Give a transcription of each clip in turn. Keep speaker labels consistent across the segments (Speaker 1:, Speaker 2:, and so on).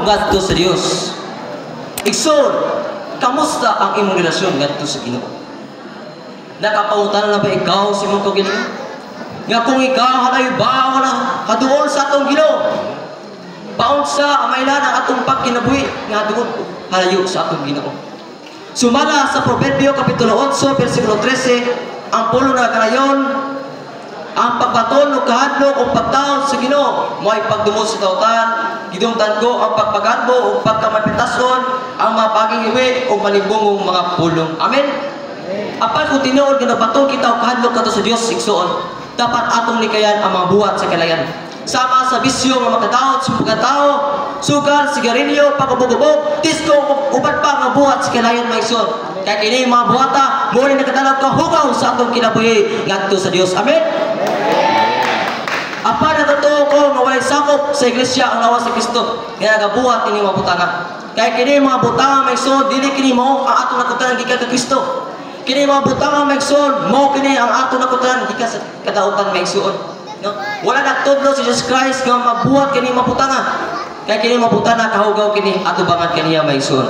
Speaker 1: ngadto sa Dios. Igsoon, kamusta ang imong relasyon ngadto sa Ginoo? Nakapangutana na ba ikaw sa imong kaugalingon? Nga kung ikaw halayo ba wala kaduol sa atong Ginoo? Paunsa mailan ang atong pagkinabuhi nga duol halayo sa atong Ginoo? Sumala sa Proverbio Kapitulo 8, versikulo 13, ang pulong na kanayon, ang pagbaton o kahadlok o pagtaon sa Ginoo mo'y pagdumot sa dautan, gidumtan ko ang pagpagadbo o pagkamapitason, ang mga paging iwi o malimbongong mga pulong. Amen? Apan kung tinuod nga nabaton kita o kahadlok kato sa Dios, igsuon, dapat atong likayan ang mga buhat sa kalayan. Sama sa bisyo nga makadaot sa pagkatao, sugal, sigarilyo, pagubog-ubog, disco, uban pa nga buhat sa kalayan, mga igsuon. Kaya kini mga buhata, muna nakadalaw kahugaw sa atong kinabuhi ngadto sa Dios. Amen? Apan natotoo ko nga walay sakop sa iglesia ang lawas sa Kristo nga nagabuhat ini mga butanga. Kaya kini mga butanga, mga igsoon, dili kini mao ang atong nakutanan gikan kang Kristo. Kini mga butanga, mga igsoon, mao kini ang atong nakutanan gikan sa kadautan, mga igsoon. No? Wala nagtudlo si Jesus Christ nga magbuhat kini mga butanga. Kaya kini mga butanga kahugaw kini atubangan kaniya, mga igsoon.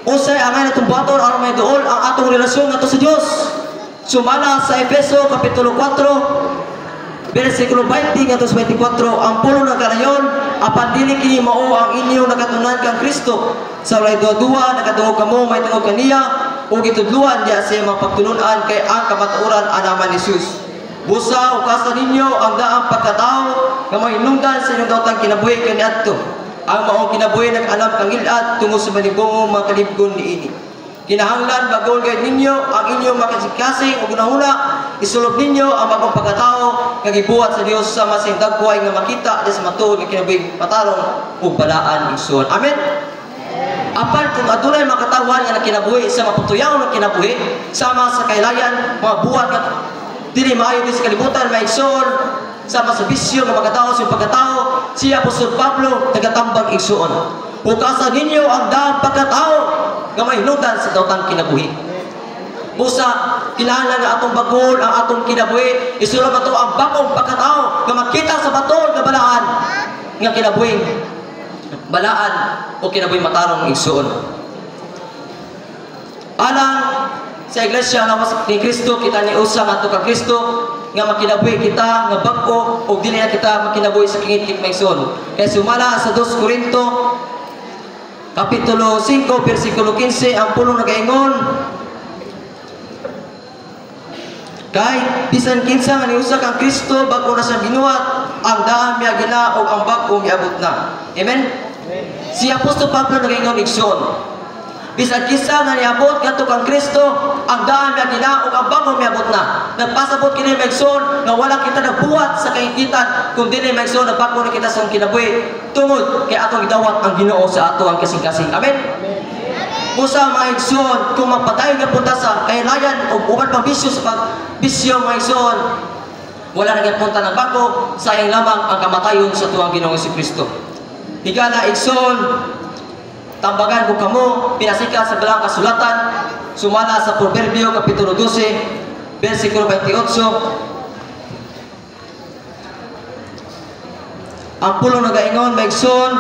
Speaker 1: Unsay angay natong buhaton aron may duol ang atong relasyon ngadto sa Dios? Sumala sa Efeso Kapitulo 4 versikulo 20 ngadto sa 24, ang pulong ng kanayon, apan dili kini mao ang inyong nakatunan kang Kristo. Sa walay duwa-duwa nakadungog kamo may tungod kaniya ug gitudluan diha sa iyang mga pagtulun-an kay ang kamatuoran anaman ni Jesus. Busa ukasa ninyo ang daang pagkatao nga mahinungdan sa inyong daotang kinabuhi kaniadto. Ang maong kinabuhi nag-alam kang ilad tungod sa malibongong mga kalibgon niini. Kinahanglan bag-on gayud ninyo ang inyong makasing-kasing ug hunahuna, isulob ninyo ang bagong pagkatao nga gibuhat sa Dios sa masing dagway nga makita di sa matuod nga kinabuhi matarong ug balaan, igsoon. Amen. Apan kung adunay mga katawhan nga nakinabuhi sa mapatuyaw nga kinabuhi sama sa kailayan, mga buhat nga dili maayo di sa kalibutan, mga igsoon, sama sa bisyo nga makatao sa pagkatao, si Apostol Pablo nagatambag, igsoon. Hukasan ninyo ang daang pagkatao nga mahinungdan sa daotang kinabuhi. Busa, kinahanglan nga atong bag-on ang atong kinabuhi, isulob ato ang bagong pagkatao nga makita sa matuod nga balaan nga kinabuhi balaan o kinabuhi matarong, igsuon. Alang sa iglesia nga mas ni Kristo, kita ni usa ngadto kang Kristo nga makinabuhi kita nga bag-o ug dili na kita makinabuhi sa kingit-kit, mga igsoon. Kay sumala sa 2 Corinto Kapitulo 5 versikulo 15, ang pulong nagaingon, kay bisan kinsa nga niusa kang Kristo, bag-o na siyang ginuhat, ang daan miagi na ug ang bag-o miabot na. Amen. Si Apostol Pablo nagaingon, igsoon, bisan kinsa nga niabot ngadto kang Kristo, ang daan miagi na ug ang bag-o miabot na. Nagpasabot kini, mga igsoon, nga wala kita nagbuhat sa kahigitan kung dili, mga igsoon, nagbago na kita sa kinabuhi tungod kay atong gidawat ang Ginoo sa ato ang kasing-kasing. Amen. Busa, mga igsoon, kung magpadayon nga punta sa kahilayan o uban pang bisyo sa pagbisyo, mga igsoon, wala na punta ng bago, sayang lamang ang kamatayon sa tuwang Ginoong Kristo. Higala, igsoon, tambagan ko kamo, pinasika sa balang kasulatan, sumala sa Proverbio Kapitulo 12, versikulo 28, ang pulong nagaingon, mga igsoon,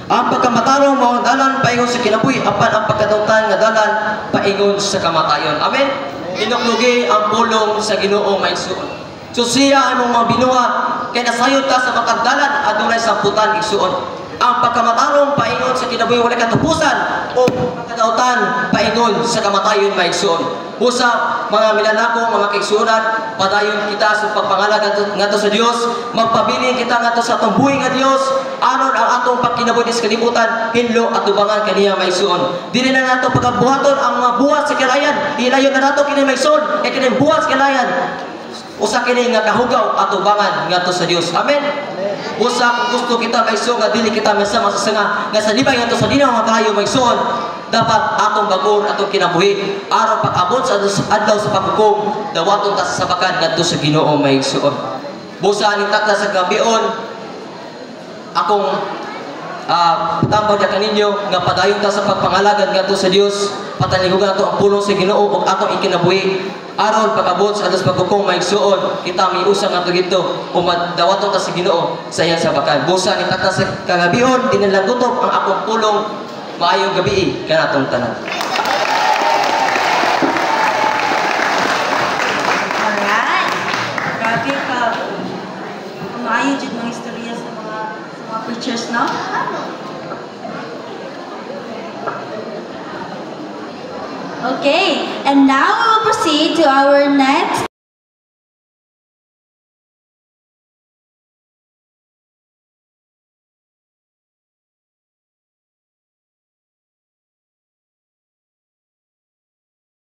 Speaker 1: ang pagkamatarong mao ang dalan paingon sa kinabuhi, apan ang pagkadautan nga dalan paingon sa kamatayon. Amen. Hinuklugi ang pulong sa Ginoo, mga igsoon. So siya ang mga binuhat kay nasayod ta sa matagdalan adunay samputan, igsoon. Ang pagkamatarong paingon sa kinabuhi walay katapusan o pagkadautan paingon sa kamatayon, mga igsoon. Busa mga minanako, mga kaigsuonan, padayon kita sa pagpangalagad ngadto sa Dios, magpabilin kita ngadto sa atong buhi nga Dios, aron ang atong pagkinabuhi sa kalibutan hinlo at tubangan kaniya, mga igsoon. Dili na nato pagkabuhaton ang mga buhat sa kalayan, ilayon na nato kini, mga igsoon, kay kini buhat sa kalayan usa kini nga kahugaw at tubangan ngadto sa Dios. Amen. Busa kung gusto kita, mga igsoon, nga dili kita masama sa sanga nga sa libay ngadto sa linaw nga kaayo, mga igsoon, dapat atong bagon atong kinabuhi aron pag-abot sa adlaw sa paghukom dawaton ta sa sabakan ngadto sa Ginoo, mga igsoon. Busa aning takda sa gabion akong tambag na kaninyo nga padayon ta sa pagpangalagan ngadto sa Dios, pataligugan nato ang pulong sa Ginoo ug atong ikinabuhi. Aron pag-abot sa adlaw sa paghukom, mga igsuon, kita miusang ngadto didto ug madawaton ta sa Ginoo sa iyang sabakan. Busa ni tata sa kagabihon, dinalang gutob ang akong pulong. Maayong gabii kanatong tanan.
Speaker 2: Alright. Grabe ka. Maayo jud mga istorya sa mga preachers, no?
Speaker 3: Okay, and now we will proceed to our next